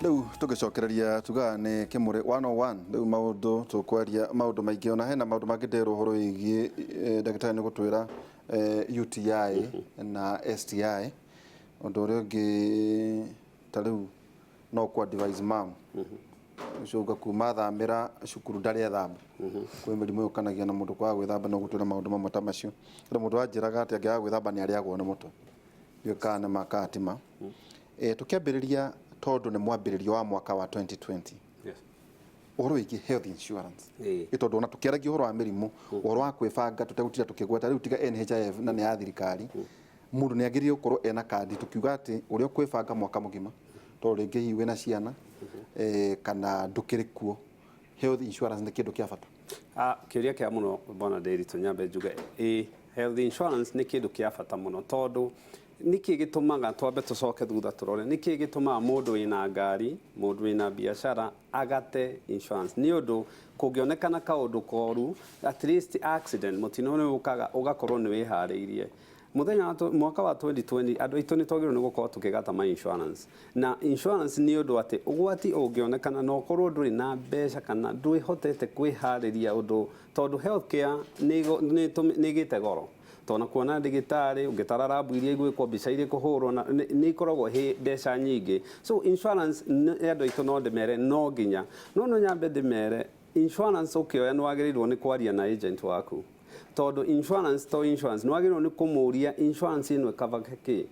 Rĩu tũgĩcokereria tugaga nĩ Kĩmũrĩ 101. Rĩu maũndũ tũkwaria maũndũ maingĩ, ona hena maũndũ mangĩ nderwo ũhoro wĩgiĩ ndagĩtarĩ nĩ gũtwĩra UTI na STI. Ũndũ ũrĩa ũngĩ ta rĩu no ku advise mam ũcio uga kuma athamĩra cukuru ndarĩ ethamba. Kwĩ mĩrimũ yũkanagia na mũndũ kwaga gwĩthamba, no gũtwĩra maũndũ mamwe ta macio. Kwĩna mũndũ wanjĩraga atĩ angĩaga gwĩthamba nĩ arĩagwo nĩ mũtwe. Ndiũĩ kana nĩ ma kana ti ma. Tũkĩambĩrĩria tondũ nĩ mwambĩrĩrio wa mwaka wa 2020. Ũhoro wĩgiĩ health insurance. Ĩ tondũ ona tũkĩaragia ũhoro wa mĩrimũ, ũhoro wa kwĩbanga tũtegũtinda tũkĩgweta rĩu tiga NHIF na nĩ ya thirikari, mũndũ nĩ agĩrĩire gũkorwo ena kandi tũkiuga atĩ ũrĩa ũkwĩbanga mwaka mũgima, tondũ rĩngĩ hihi wĩna ciana kana ndũkĩrĩ kuo, health insurance nĩ kĩndũ kĩa bata. Ah, kĩũria kĩa mũno bwana Ndĩritũ, nyambe njuge ĩ health insurance nĩ kĩndũ kĩa bata mũno, tondũ nĩkĩ gĩtũmaga twambe tũcoke thutha tũrore nĩkĩ gĩtũmaga mũndũ wĩna ngari, mũndũ wĩna biacara agate insurance? Nĩ ũndũ kũngĩonekana kaũndũ koru, at least accident, mũtino nĩ ũkaga ũgakorwo nĩ wĩharĩirie. Mũthenya wa mwaka wa 2020 andũ aitũ nĩ twagĩrĩirwo nĩ gũkorwo tũkĩgata ma insurance, na insurance nĩ ũndũ atĩ ũgwati ũngĩonekana na ũkorwo ndũrĩ na mbeca kana ndwĩhotete kwĩharĩria ũndũ, tondũ health care nĩ ĩgĩte goro, tondũ kuona ndagĩtarĩ, ũngĩtara rambu iria igwĩkwo, mbica iria ikũhũrwo, nĩ ikoragwo hĩ mbeca nyingĩ. So insurance andũ aitũ no ndĩmere no nginya, no nyambe ndĩmere insurance ũkĩoya nĩ wagĩrĩirwo nĩ kwaria na agent waku, tondũ insurance to insurance nĩ wagĩrĩirwo nĩ kũmũria insurance ĩno ĩcover kĩ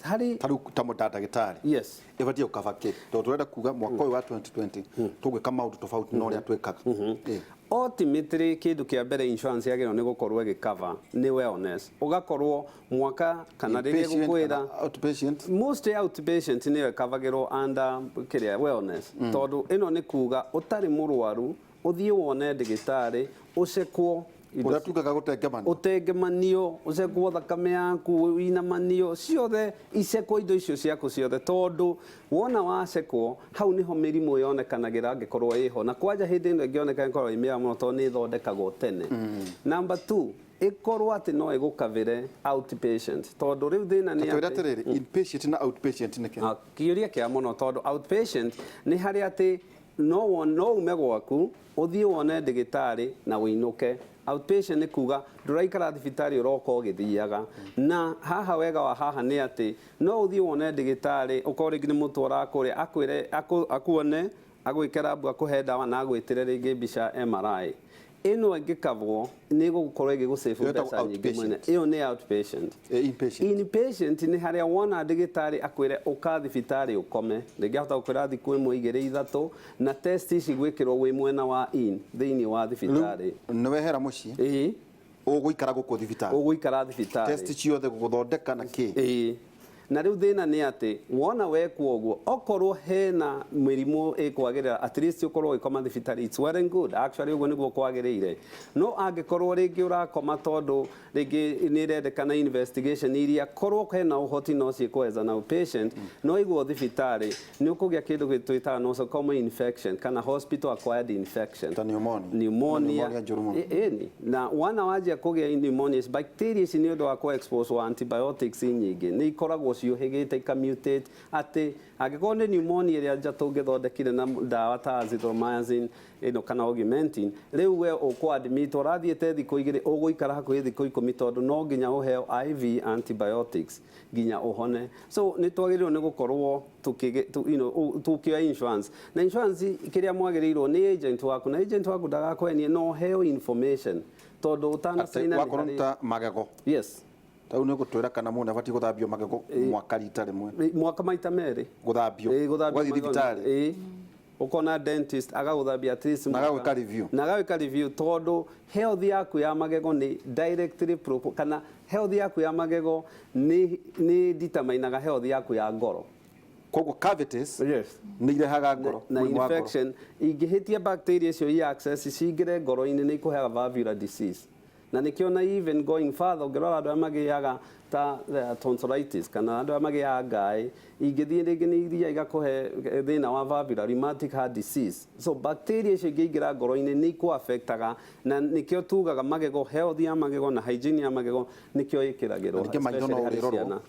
harĩ Ta rĩu ta ndagĩtarĩ ĩbatiĩ gũcover kĩ? Tondũ tũrenda kuga mwaka ũyũ wa 2020 tũgwĩka maũndũ tofauti na ũrĩa twĩkaga. Ultimately, kĩndũ kĩa mbere insurance yagĩrĩirwo nĩ gũkorwo ĩgĩcover nĩ wellness, ũgakorwo mwaka kana rĩrĩa Inpatient ĩgũkwĩra kana outpatient? Most outpatient nĩyo ĩkavagĩrwo under kĩrĩa wellness, tondũ ĩno nĩ kuga ũtarĩ mũrwaru ũthiĩ wone ndagĩtarĩ, ũcekwo indo. Ũrĩa tugaga gũtengemanio. Ũtengemanio, ũcekwo thakame yaku, inamanio ciothe, icekwo indo icio ciaku ciothe, tondũ wona wacekwo hau nĩho mĩrimũ yonekanagĩra angĩkorwo ĩho, na kwanja hĩndĩ ĩno ĩngĩoneka ĩkoragwo ĩ mĩega mũno tondũ nĩ ĩthondekagwo tene. Number two, ĩkorwo atĩ no ĩgũkavĩre outpatient, tondũ rĩu thĩna nĩ Twĩre atĩ atĩrĩrĩ, inpatient na outpatient nĩkĩ? Ah, kĩũria kĩa mũno, tondũ outpatient nĩ harĩa atĩ no ume gwaku ũthiĩ wone ndagĩtarĩ na ũinũke. Outpatient nĩ kuga ndũraikara thibitarĩ, ũroka ũgĩthiaga. Na haha wega wa haha nĩ atĩ no ũthiĩ wone ndagĩtarĩ, ũkorwo rĩngĩ nĩ mũtwe ũrakũrĩa, akwĩre akuone, agwĩke rambu, akũhe ndawa na agwĩtĩre rĩngĩ mbica MRI. Ĩno ĩngĩkabwo nĩ ĩgũkorwo ĩgĩgũsave Ĩyo ĩtagwo mbeca nyingĩ mwene. outpatient. Ĩyo nĩ outpatient. Inpatient. Inpatient nĩ harĩa wona ndagĩtarĩ akwĩre ũka thibitarĩ ũkome, rĩngĩ ahota gũkwĩra thikũ ĩmwe, igĩrĩ, ithatũ, na test ici gwĩkĩrwo wĩ mwena wa in thĩinĩ wa thibitarĩ. Nĩ wehera mũciĩ, ũgũikara gũkũ thibitarĩ. Ũgũikara thibitarĩ. Test ciothe, gũgũthondeka na kĩ. Ĩĩ, na rĩu thĩna nĩ atĩ wona wekwo ũguo, okorwo hena mĩrimũ ĩkwagĩrĩra, at least ũkorwo ũgĩkoma thibitarĩ, it's well and good, actually ũguo nĩguo kwagĩrĩire. No angĩkorwo rĩngĩ ũrakoma tondũ rĩngĩ nĩ ĩrendekana investigation iria korwo hena ũhoti no ciĩkwo as an outpatient, no ĩgwo thibitarĩ, nĩ ũkũgĩa kĩndũ twĩtaga nosocomial infection kana hospital acquired infection. Ta pneumonia. Pneumonia. Pneumonia njũru mũno. Ĩni na wana wanjia kũgĩa pneumonia, bacteria ici nĩ ũndũ wa kũ expose wa antibiotics nyingĩ nĩ ikoragwo ciũhĩgĩte ikamutate, atĩ angĩkorwo nĩ pneumonia ĩrĩa nja tũngĩthondekire na ndawa ta azithromycin ĩno kana Augmentin, rĩu we ũkũ admit ũrathiĩte thikũ 2, ũgũikara hakuhĩ thikũ 10, tondũ no nginya ũheo IV antibiotics nginya ũhone. So nĩ twagĩrĩirwo nĩ gũkorwo tũkĩoya insurance, na insurance kĩrĩa mwagĩrĩirwo nĩ agent waku, na agent waku ndagakũhenie, no ũheo information tondũ ũtanacaina Atĩ wakorwo nĩ ta magego, ta rĩu nĩ ũgũtwĩra kana mũndũ abatiĩ gũthambio magego mwaka rita rĩmwe? Mwaka maita merĩ. Gũthambio. Ĩĩ, gũthambio Ũgathiĩ magego. thibitarĩ. Ĩĩ, ũkona dentist agagũthambia at least Na mwaka. agagwĩka review. Na agagwĩka review, tondũ health yaku ya magego nĩ directly kana health yaku ya magego nĩ determinaga health yaku ya ngoro. Koguo cavities nĩ irehaga ngoro na mũrimũ wa ngoro. Infection ingĩhĩtia, bacteria icio i access cingĩre ngoro-inĩ, nĩ ikũheaga valvular disease. Na nĩkĩo na even going further, ũngĩrora andũ arĩa magĩaga ta tonsillitis kana andũ arĩa magĩaga ngaĩ, ingĩthiĩ rĩngĩ nĩ iria igakũhe thĩna wa valvular rheumatic heart disease. So bacteria icio ingĩingĩra ngoro-inĩ nĩ ikũ-affectaga, na nĩkĩo tugaga magego, health ya magego na hygiene ya magego nĩkĩo ĩkĩragĩrwo Na ningĩ maitho no especially harĩ ũrĩrorwo. ciana.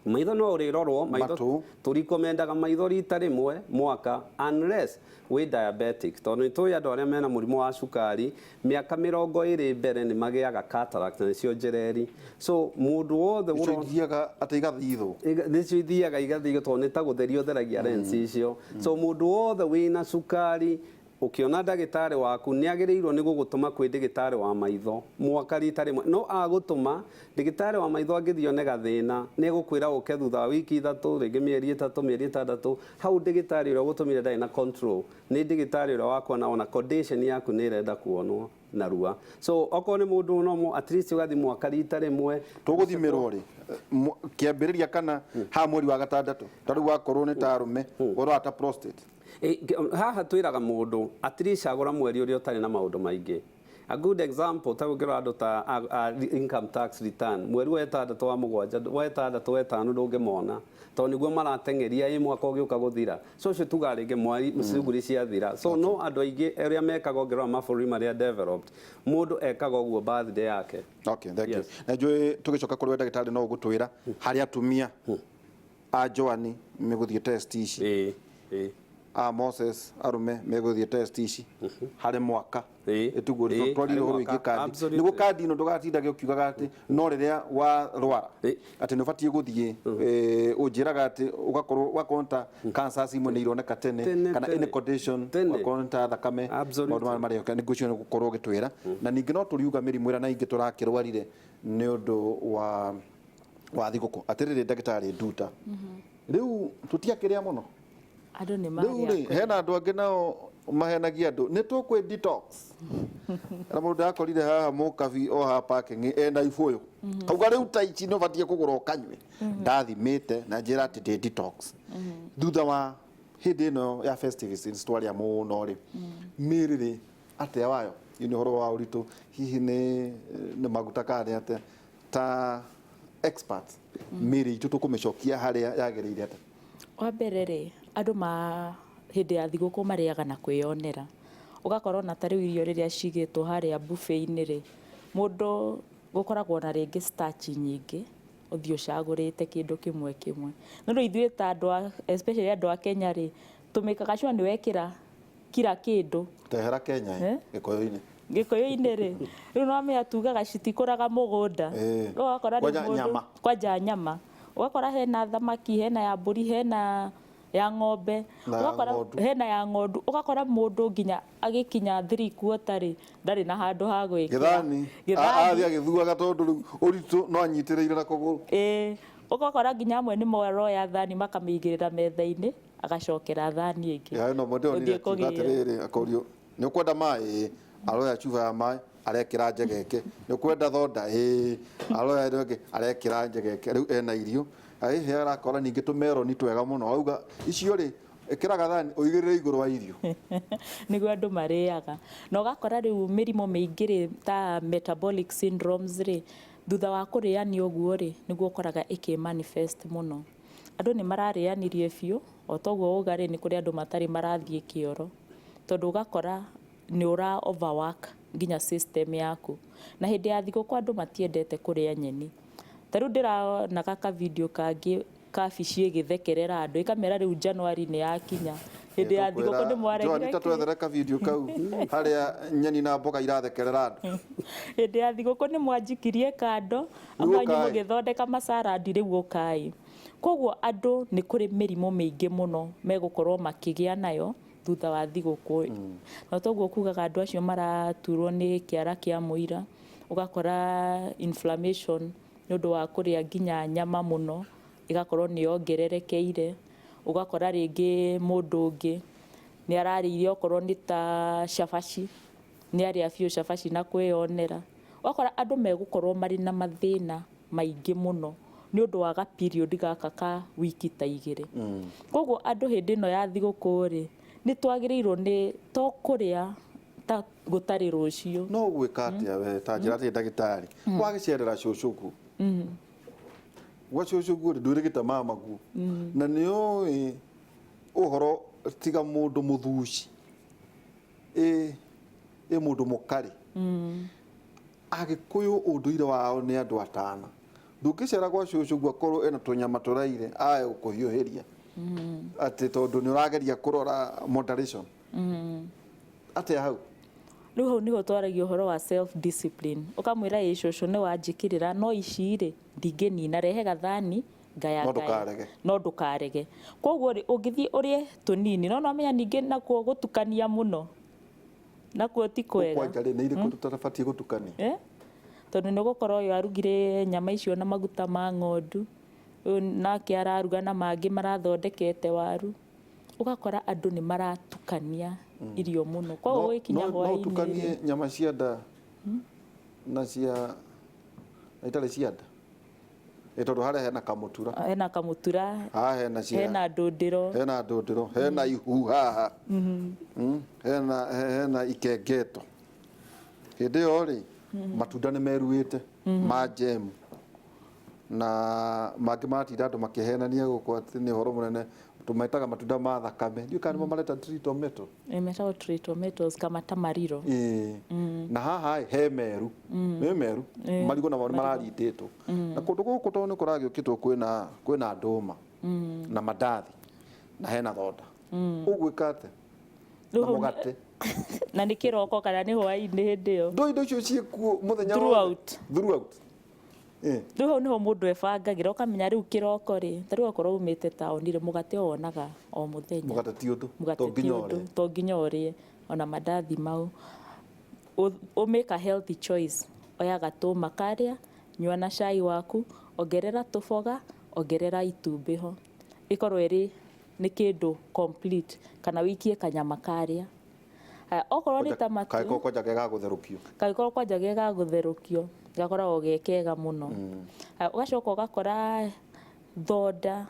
Maitho no ũrĩrorwo maitho. Matũ. Tũrikomendaga maitho rita rĩmwe mwaka unless wĩ diabetic, tondũ nĩ tũĩ andũ arĩa mena mũrimũ wa cukari mĩaka 20 mbere nĩ magĩaga cataract, na nĩcio njereri. So mũndũ wothe icio ithiaga atĩ igathithwo. Nĩcio ithiaga igathithwo tondũ nĩ ta gũtheria ũtheragia lens icio. So mũndũ wothe wĩna cukari, ũkĩona ndagĩtarĩ waku nĩ agĩrĩirwo nĩ gũgũtũma kwĩ ndagĩtarĩ wa maitho mwaka rita rĩmwe. No agũtũma ndagĩtarĩ wa maitho angĩthiĩ one gathĩna, nĩ egũkwĩra ũke thutha wa wiki 3, rĩngĩ mĩeri 3, mĩeri 6. Hau ndagĩtarĩ ũrĩa ũgũtũmire ndarĩ na control, nĩ ndagĩtarĩ ũrĩa wakuona ona condition yaku nĩ ĩrenda kuonwo narua. So okorwo nĩ mũndũ normal, at least ũgathiĩ mwaka rita rĩmwe. Tũgũthimĩrwo rĩ, kĩambĩrĩria kana ha mweri wa gatandatũ? Ta rĩu wakorwo nĩ ta arũme, ũrora ta prostate. Haha twĩraga mũndũ at least agũra mweri ũrĩa ũtarĩ na maũndũ maingĩ. A good example, ta ũngĩrora andũ ta income tax return, mweri wa 6, wa 7, wa 6, wa 5, ndũngĩmona tondũ nĩguo marateng'eria ĩ mwaka ũgĩũka gũthira. So ũcio tugaga rĩngĩ mweri cuguri ciathira. So no andũ aingĩ arĩa mekaga, ũngĩrora mabũrũri marĩa developed, mũndũ ekaga ũguo birthday yake. Okay, thank you. Yes. Na njũĩ tũgĩcoka kũrĩ we ndagĩtarĩ no ũgũtwĩra harĩ atumia a Joani megũthiĩ test ici, ĩ ĩ a Moses arume megũthiĩ test ici harĩ mwaka. Ĩtiguo twarire harĩ ũhoro mwaka. wĩgiĩ kandi. Absolutely. Nĩguo kandi ĩno ndũgatindage ũkiugaga atĩ no rĩrĩa warwara atĩ nĩ ũbatiĩ gũthiĩ. Ũnjĩraga atĩ ũgakorwo wakorwo ta cancers imwe nĩ ironeka tene, Tene, kana tene. any condition, Tene. wakorwo nĩ ta thakame, Absolutely. maũndũ maya marĩa nĩ ngwĩciria nĩ gũkorwo ũgĩtwĩra. Na ningĩ no tũriuga mĩrimũ ĩrĩa na ingĩ tũrakĩrwarire nĩ ũndũ wa thigũkũ. Atĩrĩrĩ ndagĩtarĩ Nduta, rĩu tũtiakĩrĩa mũno. Andũ nĩ Rĩu rĩ marĩa hena andũ angĩ nao mahenagia andũ nĩ tũkwĩ detox, na mũndũ ndakorire haha mũkabi o haha parking ena ibũyũ, kauga rĩu ta ici nĩ ũbatiĩ kũgũra ũkanyue. Ndathimĩte na njĩra atĩ ndĩ detox. Thutha wa hĩndĩ ĩno ya festivities twarĩa mũno rĩ, mĩrĩ rĩ atĩa wayo? Nĩ ũhoro wa ũritũ, hihi nĩ maguta kana nĩ atĩa? Ta expert, mĩrĩ itũ tũkũmĩcokia harĩa yagĩrĩire atĩa? Wa mbere rĩ, andũ ma hĩndĩ ya thigũkũ marĩaga na kwĩyonera. Ũgakora ona ta rĩu irio rĩrĩa cigĩtwo harĩa buffet-inĩ rĩ, mũndũ gũkoragwo na rĩngĩ starch nyingĩ, ũthiĩ ũcagũrĩte kĩndũ kĩmwe kĩmwe. No rĩu ithuĩ ta andũ a, especially andũ a Kenya rĩ, tũmĩkaga sure nĩ wekĩra kila kĩndũ. Tehera Kenya. Eh? Gĩkũyũ-inĩ. Gĩkũyũ-inĩ rĩ, rĩu no amenya tugaga citikũraga mũgũnda. Rĩu ũgakora rĩu Kwanja mũndũ- nyama. Kwanja nyama, ũgakora hena thamaki, hena ya mbũri, hena ya ng'ombe, Na ya ũgakora ng'ondu. hena ya ng'ondu. Ũgakora mũndũ nginya agĩkinya 3/4 rĩ, ndarĩ na handũ ha gwĩkĩra. Gĩthani. Gĩthani. Athiĩ agĩthuaga tondũ rĩu ũritũ no anyitĩrĩire na kũgũrũ. Ĩĩ, ũgakora nginya amwe nĩ maroya thani makamĩigĩrĩra metha-inĩ, agacokera thani ĩngĩ. Ya no mũndũ onire Gũthiĩ akiuga kũgĩra. atĩrĩrĩ, akorio nĩ ũkwenda maĩ, aroya cuba ya maĩ arekĩra njegeke, nĩ ũkwenda thonda, ĩĩ, aroya ĩno ĩngĩ arekĩra njegeke. Rĩu ena irio ahĩhĩ, arakora ningĩ tũmeroni twega mũno, auga icio rĩ ĩkĩra gathani ũigĩrĩre igũrũ wa irio. Nĩguo andũ marĩaga. Na ũgakora rĩu mĩrimũ mĩingĩ rĩ, ta metabolic syndromes rĩ, thutha wa kũrĩania ũguo rĩ, nĩguo ũkoraga ĩkĩ manifest mũno. Andũ nĩ mararĩanirie biũ. O toguo uga rĩ, nĩ kũrĩ andũ matarĩ marathiĩ kĩoro, tondũ ũgakora nĩ ũra overwork nginya system yaku. Na hĩndĩ ya thigũkũ andũ matiendete kũrĩa nyeni. Ta rĩu ndĩronaga ka video kangĩ, kabici ĩgĩthekerera andũ ĩkamera rĩu January nĩ yakinya, hĩndĩ ya thigũkũ nĩ mwaregire. Joanita, twethere ka video kau harĩa nyeni na mboga irathekerera andũ. Hĩndĩ ya thigũkũ nĩ mwanjikirie kando. Rĩu Amwe anyu ũkai. mũgĩthondeka macaradi, rĩu ũkai. Koguo andũ nĩ kũrĩ mĩrimũ mĩingĩ mũno megũkorwo makĩgĩa nayo thutha wa thigũkũ. Na toguo kugaga andũ acio maraturwo nĩ kĩara kĩa mũira, ũgakora inflammation nĩ ũndũ wa kũrĩa nginya nyama mũno ĩgakorwo nĩ yongererekeire. Ũgakora rĩngĩ mũndũ ũngĩ nĩ ararĩire okorwo nĩ ta cabaci, nĩ arĩa biũ cabaci na kwĩyonera. Ũgakora andũ megũkorwo marĩ na mathĩna maingĩ mũno nĩ ũndũ wa ga period gaka ka wiki ta 2. Koguo andũ hĩndĩ ĩno ya thigũkũ rĩ, nĩ twagĩrĩirwo nĩ to kũrĩa ta gũtarĩ rũciũ. No gwĩka atĩa we ta njĩra atĩ ndagĩtarĩ wagĩcerera cũcũ gwa cũcũ guo rĩ, ndwĩrĩgĩte mama guo na nĩ ũĩ ũhoro tiga mũndũ mũthuci ĩ mũndũ mũkarĩ. Agĩkũyũ ũndũire wao nĩ andũ atana. Ndũngĩcera gwa cũcũ guo akorwo ena tũnyama tũraire ae gũkũhiũhĩria atĩ tondũ nĩ ũrageria kũrora moderation atĩa hau. Rĩu hau nĩho twaragia ũhoro wa self discipline. Ũkamwĩra, ĩ cũcũ, nĩ wanjĩkĩrĩra, no ici rĩ, ndingĩnina, rehe gathani ngaya. No ngaya. Ndũkarege. No ndũkarege. Koguo rĩ, ũngĩthiĩ ũrĩe tũnini, no nomenya ningĩ nakuo gũtukania mũno nakuo ti kwega. Kwanja rĩ, nĩ irĩkũ tũtabatiĩ gũtukania? Eh? Tondũ nĩ ũgũkora ũyũ arugire nyama icio na maguta ma ng'ondu, ũyũ nake araruga na mangĩ marathondekete waru, ũgakora andũ nĩ maratukania irio mũno. Koguo gũgĩkinya No hwaĩ-inĩ rĩ, ũtukanie nyama cia nda na cia na itarĩ cia nda. Ĩ tondũ harĩa hena kamũtura, hena kamũtura, haha hena cia, hena ndũndĩro, hena ndũndĩro, hena ihu haha. Hena ikengeto. Hĩndĩ ĩyo rĩ, matunda nĩ meruĩte ma jemu na mangĩ maratinda andũ makĩhenania gũkũ atĩ nĩ ũhoro mũnene tũmetaga matunda ma thakame. Ndiũĩ kana nĩmo mareta tree tomato. Metagwo tree tomatoes kama tamariro. Ĩĩ. Na haha ĩ, he meru, nĩ meru, marigũ namo nĩ mararindĩtwo na kũndũ gũkũ tondũ nĩ kũragĩũkĩtwo kwĩna ndũma na mandathi na hena thonda. Ũgwĩka atĩa na Rĩu hau mũgate? Na nĩ kĩroko kana nĩ hwaĩ-inĩ hĩndĩ ĩyo? Ndå indo icio ciĩkuo mũthenya wothe. Throughout. Throughout. Ĩĩ. Rĩu hau nĩho mũndũ ebangagĩra, ũkamenya rĩu kĩroko rĩ, ta rĩu okorwo umĩte taũni rĩ, mũgate wonaga o mũthenya. Mũgate ti ũndũ. Mũgate To ti nginya ũndũ, ũrĩe. To nginya ũrĩe ona mandathi mau. Ũmake a healthy choice, oya gatũma karĩa, nyua na cai waku, ongerera tũboga, ongerera itumbĩ ho, ĩkorwo ĩrĩ nĩ kĩndũ complete, kana wĩikie kanyama karĩa. Haya, okorwo nĩ ta matu, Kangĩkorwo kwanja ke ga gũtherũkio. Kangĩkorwo kwanja ge ga gũtherũkio, gakoragwo ge kega mũno. Haya, ũgacoka ũgakora thonda.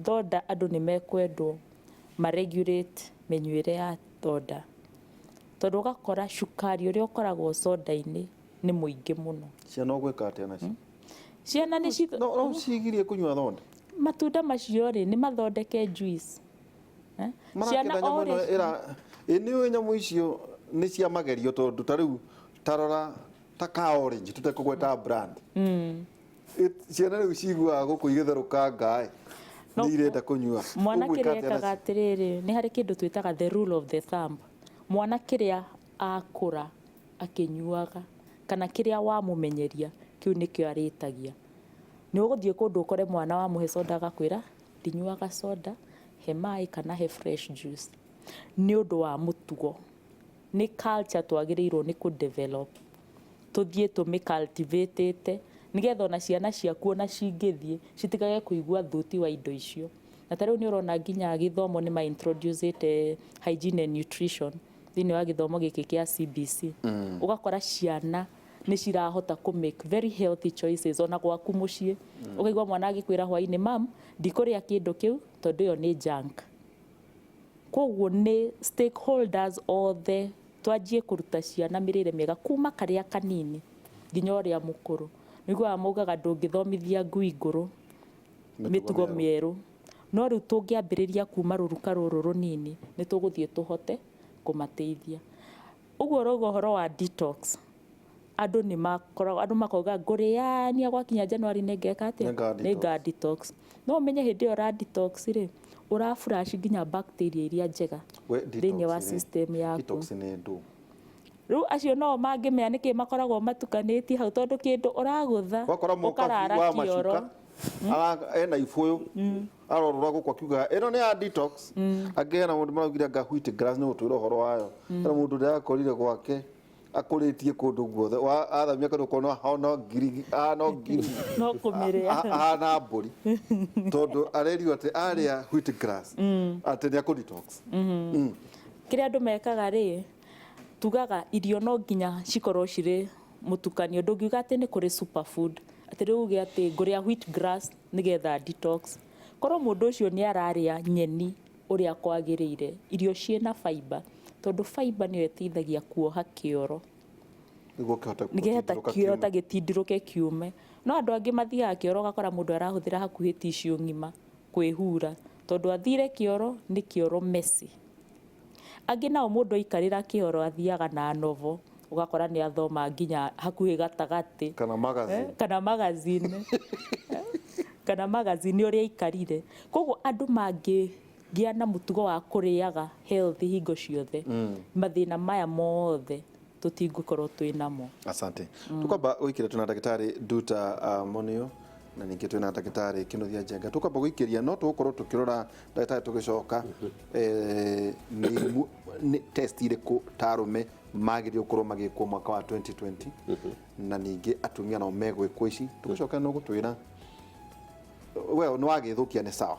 Thonda andũ nĩ mekwendwo ma regulate mĩnyuĩre ya thonda, tondũ ũgakora cukari ũrĩa ũkoragwo soda-inĩ nĩ mũingĩ mũno. Ciana ũgwĩka atĩa nacio? Ciana nĩ No cigirie kũnyua thonda? Matunda macio rĩ, nĩ mathondeke juice. Eh? Marakĩenda nyamũ ĩno ũrĩa- ĩra ĩ nĩ ũĩ nyamũ icio nĩ cia magerio, tondũ ta rĩu tarora ta ka orange, tũtekũgweta brand. Ciana rĩu ciguaga gũkũ igĩtherũkanga ĩ, nĩ irenda kũnyua. Mwana Ũgwĩka kĩrĩa atĩa ekaga, nacio? atĩrĩrĩ, nĩ harĩ kĩndũ twĩtaga the rule of the thumb. Mwana kĩrĩa akũra akĩnyuaga kana kĩrĩa wamũmenyeria, kĩu nĩkĩo arĩtagia. Nĩ ũgũthiĩ kũndũ ũkore mwana wamũhe soda agakwĩra, "Ndinyuaga soda, he maĩ kana he fresh juice." Nĩ ũndũ wa mũtugo, nĩ culture twagĩrĩirwo nĩ kũ develop, tũthiĩ tũmĩ cultivate nĩgetha ona ciana ciaku ona cingĩthiĩ citigage kũigua thuti wa indo icio. Na ta rĩu nĩ ũrona nginya gĩthomo nĩ ma introduce hygiene and nutrition thĩinĩ wa gĩthomo gĩkĩ kĩa CBC. Ũgakora ciana nĩ cirahota kũ make very healthy choices. Ona gwaku mũciĩ ũkaigua mwana agĩkwĩra hwainĩ, "Mam, ndikũrĩa kĩndũ kĩu tondũ ĩyo nĩ junk." Koguo nĩ stakeholders othe twanjie kũruta ciana mĩrĩre mĩega kuma karĩa kanini nginya ũrĩa mũkũrũ. Nĩguaga maugaga ndũngĩthomithia ngui ngũrũ mĩtugo mĩerũ, no rĩu tũngĩambĩrĩria kuma rũruka rũrũ rũnini, nĩ tũgũthiĩ tũhote kũmateithia. Ũguo ũrauga ũhoro wa detox, andũ nĩ makoragwo, andũ makauga, "Ngũrĩania gwakinya January nĩ ngeka atĩa?" Nĩ nga Nĩ nga detox. No ũmenye hĩndĩ ĩyo ũra detox rĩ, ũra flush nginya bacteria iria njega We, thĩinĩ wa detox rĩ, system yaku. Detox nĩ ndũ? Rĩu acio no mangĩmenya nĩkĩ makoragwo matukanĩtie hau, tondũ kĩndũ ũragũtha Wakora mũkabi ũkarara wa kĩoro. macuka ena ibũyũ arorora gũkũ akiugaga ĩno nĩ ya detox. Angĩ hena mũndũ maraugire anga wheat grass, nĩ gũtwĩra ũhoro wayo. Hena mũndũ ndĩrakorire gwake akũrĩtie kũndũ guothe. Athamia kũndũ kona no ngiri no ngiri. No kũmĩrĩa. Ahana mbũri, tondũ arerirwo atĩ arĩa wheat grass atĩ nĩ akũ detox. Kĩrĩa andũ mekaga rĩ, tugaga irio no nginya cikorwo cirĩ mũtukanio. Ndũngiuga atĩ nĩ kũrĩ superfood, atĩ rĩu uge atĩ ngũrĩa wheat grass nĩgetha detox. Korwo mũndũ ũcio nĩ ararĩa nyeni ũrĩa kwagĩrĩire, irio ciĩna fiber, tondũ fiber nĩyo ĩteithagia kuoha kĩoro nĩguo kĩhote nĩgetha gũtindirũka kĩota kiume. Gĩtindirũke kiume. No andũ angĩ mathiaga kĩoro, ũgakora mũndũ arahũthĩra hakuhĩ tissue ng'ima kwĩhura tondũ athire kĩoro nĩ kĩoro messy. Angĩ nao mũndũ aikarĩra kĩoro athiaga na novo. Ũgakora nĩ athoma nginya hakuhĩ gatagatĩ. Kana magazine. Kana magazine, kana magazine ũrĩa aikarire. Koguo andũ mangĩgĩa na mũtugo wa kũrĩaga healthy hingo ciothe, mathĩna maya mothe tũtingĩkorwo twĩ namo. Asante. Tukwamba gwĩkĩra twĩna ndagĩtarĩ Nduta Monio na ningĩ twĩna ndagĩtarĩ Kĩnuthia Njenga. Tukwamba gwĩkĩria no tũgũkorwo tũkĩrora, ndagĩtarĩ, tũgĩcoka nĩ test irĩkũ ta arũme magĩrĩirwo gũkorwo magĩkwo mwaka wa 2020, na ningĩ atumia nao megwĩkwo ici. Tũgĩcoka no gũtwĩra we nĩ wagĩthũkia nĩ sawa,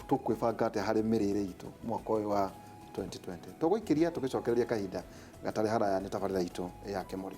tũkwĩbanga atĩa harĩ mĩrĩre itũ mwaka ũyũ wa 2020. Tũgũikĩria tũgĩcokereria kahinda gatarĩ haraya nĩ tabarĩra itũ ya Kĩmũrĩ.